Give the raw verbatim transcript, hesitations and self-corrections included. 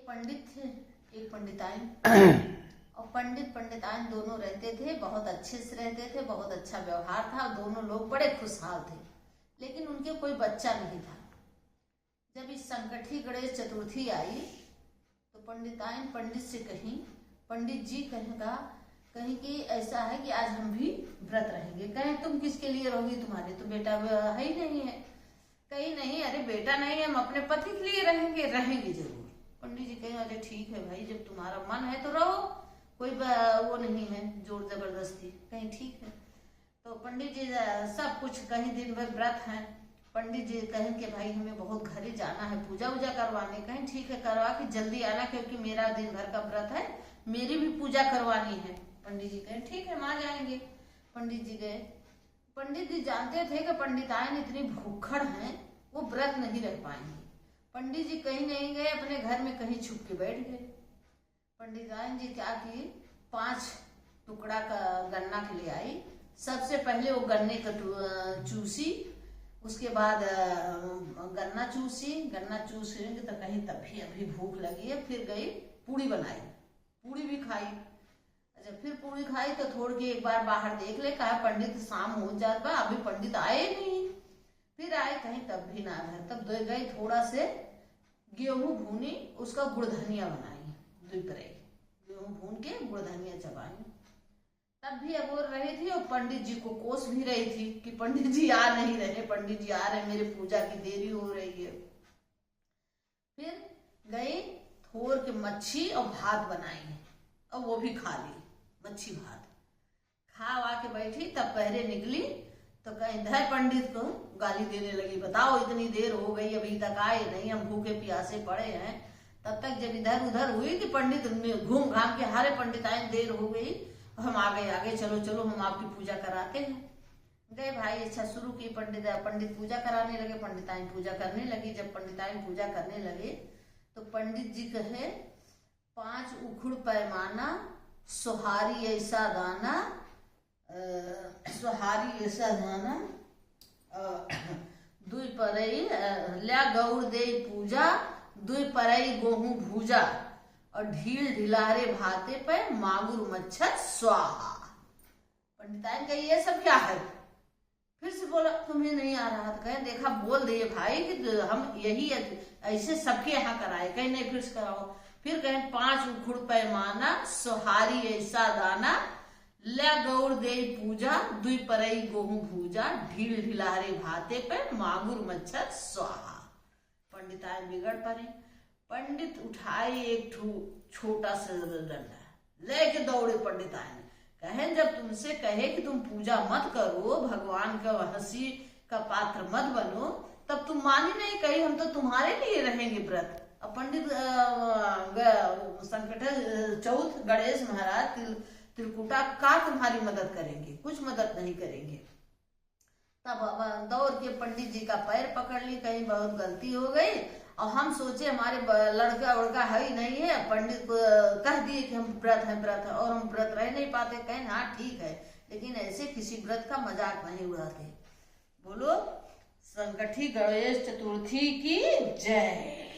पंडित थे, एक पंडिताइन। और पंडित पंडिताइन दोनों रहते थे, बहुत अच्छे से रहते थे, बहुत अच्छा व्यवहार था और दोनों लोग बड़े खुशहाल थे। लेकिन उनके कोई बच्चा नहीं था। जब इस संकठी गणेश चतुर्थी आई तो पंडिताइन पंडित से कहीं, "पंडित जी," कहेगा, कहीं कि "ऐसा है कि आज हम भी व्रत रहेंगे।" कहें, "तुम किसके लिए रहोगी? तुम्हारे तो बेटा व-, है ही नहीं है।" कहीं, "नहीं, अरे बेटा नहीं, हम अपने पति के लिए रहेंगे।" "रहेंगे जरूर।" पंडित जी कहें, "अरे ठीक है भाई, जब तुम्हारा मन है तो रहो, कोई ब-, वो नहीं है जोर जबरदस्ती।" कहीं, "ठीक है।" तो पंडित जी, अ, सब कुछ कहीं दिन भर व्रत हैं। पंडित जी कहें कि "भाई, हमें बहुत घरे जाना है पूजा वूजा करवाने।" कहें, "ठीक है, करवा के जल्दी आना, क्योंकि मेरा दिन भर का व्रत है, मेरी भी पूजा करवानी है।" पंडित जी कहें, "ठीक है, हम आ जाएंगे।" पंडित जी गए। पंडित जी जानते थे कि पंडिताइन इतनी भूखड़ हैं, वो व्रत नहीं रह पाएंगी। पंडित जी कहीं नहीं गए, अपने घर में कहीं छुप के बैठ गए। पंडिताइन जी क्या की, पांच टुकड़ा का गन्ना के ले आई। सबसे पहले वो गन्ने का टु-, अ, चूसी, उसके बाद, अ, गन्ना चूसी, गन्ना चूस लेंगे तो कहीं तब भी अभी भूख लगी है। फिर गई पूड़ी बनाई, पूड़ी भी खाई। अच्छा, फिर पूड़ी खाई तो थोड़ के एक बार बाहर देख ले, कहा, "पंडित, शाम हो जात बा, अभी पंडित आए नहीं।" फिर आए, कहीं तब भी ना आए। तब दे गई थोड़ा से गेहूं भूनी, उसका गुड़धनिया बनाई, दुई परई गेहूं भून के गुड़धनिया चबाई। तब भी अगोर रही थी और पंडित जी को कोस भी रही थी कि पंडित जी आ नहीं रहे, पंडित जी आ रहे, मेरे पूजा की देरी हो रही है। फिर गई थोर के मच्छी और भात बनाई और वो भी खा ली, मच्छी भात। खा वा के बैठी, तब पहरे निकली तो कहीं धय पंडित को गाली देने लगी, "बताओ, इतनी देर हो गई, अभी तक आए नहीं, हम भूखे प्यासे पड़े हैं।" तब तक जब इधर उधर हुई कि पंडित में घूम घाम के, "हारे पंडिताइन, देर हो गई, हम आ गए, आ गए, चलो चलो, हम आपकी पूजा कराते हैं।" गए भाई, अच्छा शुरू की पंडित, पंडित पूजा कराने लगे, पंडिताइन पूजा करने लगी। जब पंडिताइन पूजा करने लगे तो पंडित जी कहे, "पांच उखुड़ पैमाना, सोहारी ऐसा दाना, अ, सोहारी ऐसा दाना, अ, दुई परई, अ, ल्या गौर देई पूजा, दुई परई गोहूं भूजा, और ढील ढिलारे भाते पे मागुर मच्छर स्वाहा।" पंडिताइन कही, "ये सब क्या है?" फिर से बोला, "तुम्हें नहीं आ रहा?" तो कहे, "देखा, बोल दिए भाई कि हम यही ऐसे सबके यहाँ कराए।" कहे, "नहीं, फिर से कराओ।" फिर कहे, "पांच उखुड़ पैमाना, सोहारी ऐसा दाना, ल्या गौर देई पूजा, दुई परई गोहूं भूजा, ढील ढिलारे भाते पे मागुर मच्छर स्वाहा।" पंडिताइन बिगड़ पड़े। पंडित उठाए एक ठो छोटा सा डंडा, लेके दौड़े पंडिताइन। कहें, "जब तुमसे कहे कि तुम पूजा मत करो, भगवान का हंसी का पात्र मत बनो, तब तुम मानी नहीं, कही हम तो तुम्हारे लिए रहेंगे व्रत।" अब पंडित, अ, ग-, संकट चौथ गणेश महाराज तिल-, त्रिकुटा का तुम्हारी मदद करेंगे? कुछ मदद नहीं करेंगे। तब अब दौड़ के पंडित जी का पैर पकड़ ली, कहीं बहुत गलती हो गई। और हम सोचे हमारे ब-, लड़का उड़का है ही नहीं है, पंडित को कह दिए कि हम व्रत हैं, व्रत हैं, और हम व्रत रह नहीं पाते। कहें, "हाँ, ठीक है, लेकिन ऐसे किसी व्रत का मजाक नहीं उड़ाते।" बोलो, संकठी गणेश चतुर्थी की जय।